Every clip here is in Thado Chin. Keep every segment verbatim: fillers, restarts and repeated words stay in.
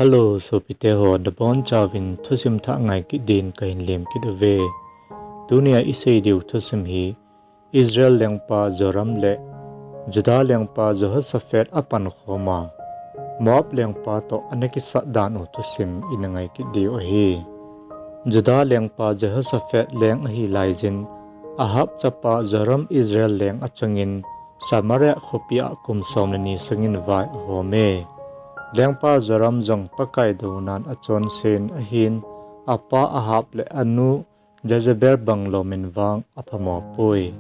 Hello, sopite ho, nabonchauvin thusim thah ngai kit din kahin lem kit uve. Tunia isei diu thusim hi Israel lengpa Joram le Juda lengpa Jehoshaphat apankhom a, Moab lengpa toh ana kisat dan u thusim ina ngai kit diu ahi. Juda lengpa Jehoshaphat leng ahi laijin, Ahab chapa Joram Israel leng achangin, Samaria khopi a kum som le ni sangin vai ahom e. Lengpa Joram jong Pakai dounan achonsen ahin, apa Ahab le anu Jezebel bang lomin vang aphamo poi.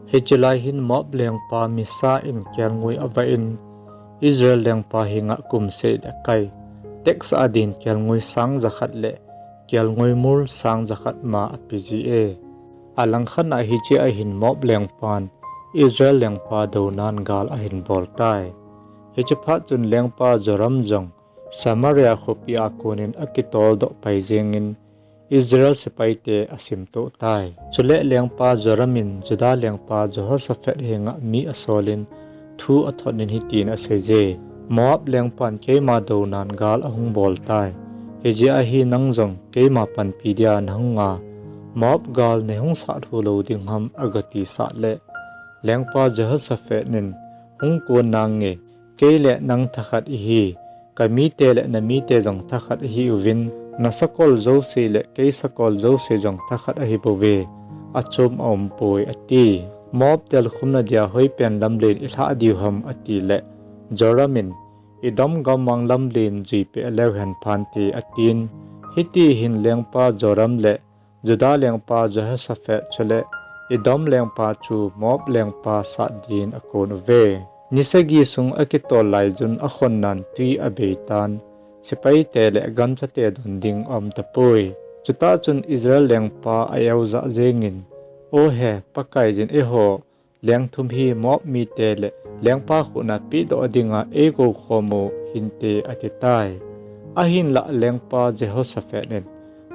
Hiche lai hin Moab lengpa Misa in kelngoi avah in, Israel lengpa henga kum seh le kai, tax a din kelngoi sang jakhat le kelngoi mul sang jakhat ma apeji e. Alangkhat a hiche a hin Moab lengpan Israel lengpa dounan gal ahin bol tai. Hiche phat chun lengpa Joram jong Samaria khopi a konin akitoldoh pai jengin Israel sepaite asimtoh tai. Chule lengpa Joram in Juda lengpa Jehoshaphat henga mi asolin thu athot in hitin aseije, Moab lengpan keima dounan gal ahung bol tai. Hijeh a hi nang jong keima panpi dia nahung a, Moab gal neihung sah lhu lou ding ham, agatisah le, lengpa Jehoshaphat in, Hung kon nange, kei le nang thakhat ihi, kamite le namite jong thakhat ahiuvin, nasakol jouse le kei sakol jouse jong thakhat ahibouve, achom aumpoi, ati. Moab telkhumna dia hoipen lamlen ilhah diu ham, atile, Joram in, Edom gammang lamlen juipeh leuhen phante, atin. Hiti hin lengpa Joram le Juda lengpa Jehoshaphat chule Edom lengpa chu Moab lengpa sat din akon uve. Ni sagi sung akitol laiyun akhonnan twi abeitan, sepaite le ganchate don ding aumtapoi. Chutah chun Israel lengpa a-eojah jengin, O he, Pakaiyin eiho lengthum hi Moab mite le lengpa khutna pehdoh dinga eikou khom u hinte, atitai. Ahinlah lengpa Jehoshaphat in,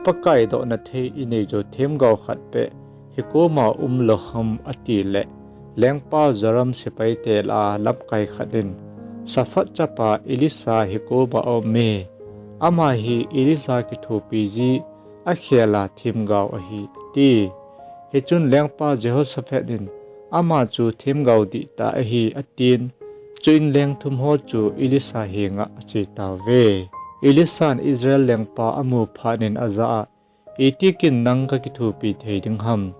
Pakai dohna thei ineijou themgao khat beh hikoma umlou ham, atile, lengpa Joram sepaite lah a lamkai khat in, Shaphat chapa Elisha hikoma aume. Ama hi Elisha kithopi ji akhel a themgao ahi, ati. Hichun lengpa Jehoshaphat in, Ama chu themgao dihtah ahi, atin. Chuin lengthum ho chu Elisha henga achetauve. Elishan Israel lengpa amu phatnin ajah a, Itikin nang kakithopi thei ding ham?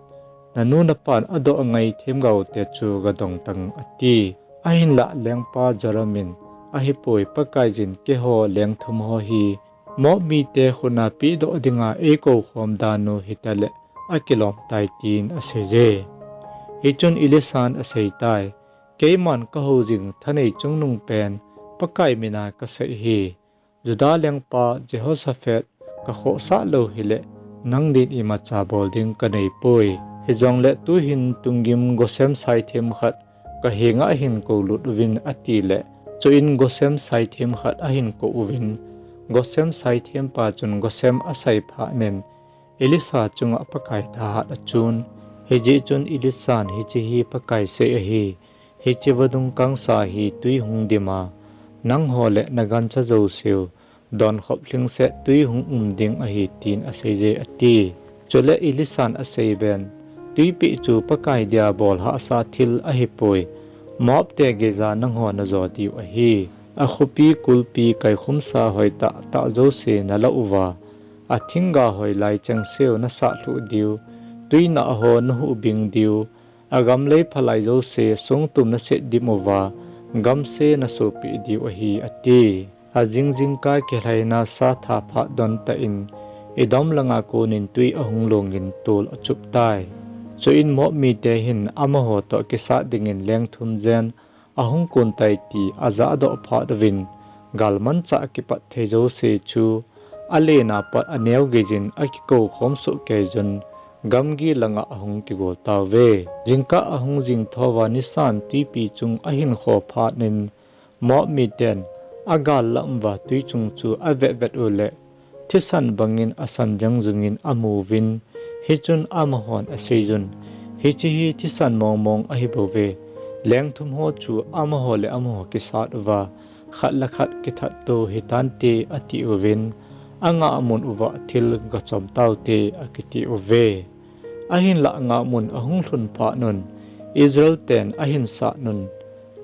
Nanu napan adoh angai themgaote chu gadong tange, ati. Ahinlah lengpa Joram in, Ahipoi, Pakaiyin keiho lengthum ho hi Moab mite khutna pehdoh dinga eikou khom dan u hitaleh akilom tai, tin aseije. Hichun Elishan aseitai, Keiman kahou jing thanei chungnungpen Pakai mina kasei ahi. Juda lengpa Jehoshaphat kakhohsah lou hileh nang din imacha bol ding kaneipoi. Hijongle tuhin tunggim gosem saithem khat kahenga ahin koulut uvin, atileh, chuin gosem saithem khat ahin kou uvin, gosem saithempa chun gosem asai phatnin Elisha chunga Pakai thahat achun. Hijeh chun Elishan, Hiche hi Pakai sei ahi, hiche vadung kangsa hi twi hung dima, nangho le nagancha jouseu donkhop lhingset twi hung um ding ahi, tin aseije, ati. Chule Elishan aseiben, Twipeh chu Pakai dia bol hahsa thil ahipoi. Moabte geija nangho najo diu ahi. Akhopi kulpi kaikhumsa hoi tahtah jouse nalah uva, athingga hoilai chengseu nasahlhuh diu, twinah ho nahuhbing diu, agamlei phalai jouse songtum nasetdim uva, gamse nasopeh diu ahi, ati. Ajing jingkah kilhaina sa tha phat dontah in Edom langa konin twi ahung longin tol achuptai. Chuin Moab mite hin amaho toh kisat dingin lengthum jen ahung kontai ti ajahdoh phat uvin, galmanchah kipat thei jouse chu alena pat aneo geiyin akikou khom sohkeiyun, gamgi langa ahung kigol tauve. Jingkah ahung jing thouva nisan twipi chung ahin kho phatnin, Moab miten agal lam uva twi chung chu avetvet uleh, thisan bangin asan jangjungin amuvin, hichun amahon aseiyun, Hiche hi thisan mongmong ahibouve. Lengthum ho chu amaho le amaho kisat uva, khat le khat kithat to hitante ati uvin, angah mun uva thil gachom taute akiti uve. Ahinlah ngah mun ahung lhun phat un, Israel ten ahin sat un,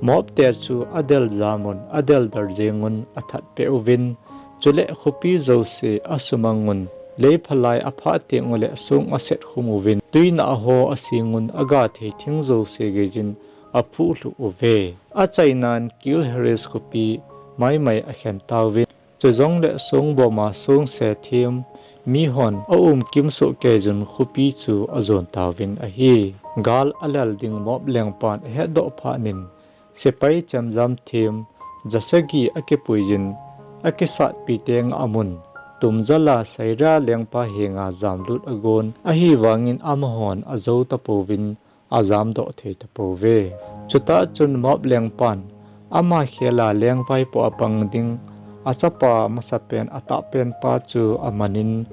Moab te chu adel jam un, adel der jeng un athat peh uvin, chule khopi jouse asumang un, leiphalai aphah teng uleh song aset khum uvin, tuinah ho asing un, aga thei thing jouse geijin aphuh lhuh uve. Achainan Kir Heres khopi maimai akhen tauvin, chujongle songboma songse them mihon aum kim soh keijun khopi chu ajon tauvin ahi. Gal alel ding Moab lengpan ahetdoh phat in, sepai chemjam them jasagi akipuijin, akisatpi te ngah mun, tumjala Syria lengpa henga jamlut agon, ahivangin amahon ajou tapouvin, ajamdoh thei tapouve. Chutah chun Moab lengpan, ama khela lengvaipo apang ding, achapa masapen atahpenpa chu amanin,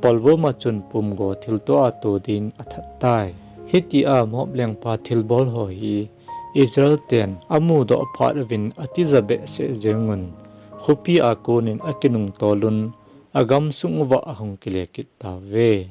polvoma chun pumgo thilto a to din athat tai. Hitia Moab lengpa thilbol ho hi Israel ten amudoh phat uvin atija behseh jengun, khopi a konin akinungtolun, agamsung uva ahung kile kit tauve.